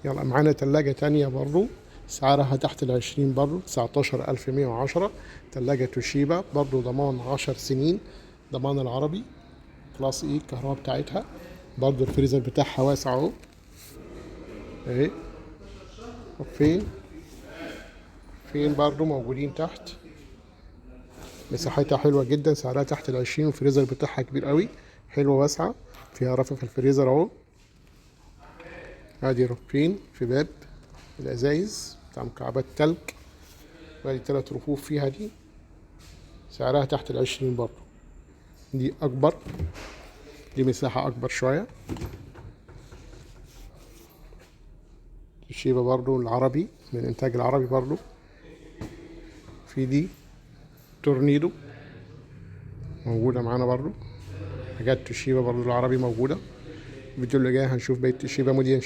يلا معانا تلاجة تانية برضو سعرها تحت 20 برضو، 19110. تلاجة توشيبا برضو، ضمان 10 سنين، ضمان العربي، class A. الكهرباء بتاعتها برضو، الفريزر بتاعها واسع اهو، اهي. فين فين برضو موجودين تحت. مساحتها حلوة جدا، سعرها تحت 20، والفريزر بتاعها كبير قوي، حلوة واسعة، فيها رف في الفريزر اهو. ادي رفين في باب الازايز بتاع مكعبات تلج، وادي تلات رفوف فيها. دي سعرها تحت 20 برضو. دي اكبر، دي مساحة اكبر شوية. توشيبا برضو العربي، من انتاج العربي برضو. في دي تورنيدو موجودة معانا برضو، حاجات توشيبا برضو العربي موجودة. الفيديو اللي جاي هنشوف بيت توشيبا موديل.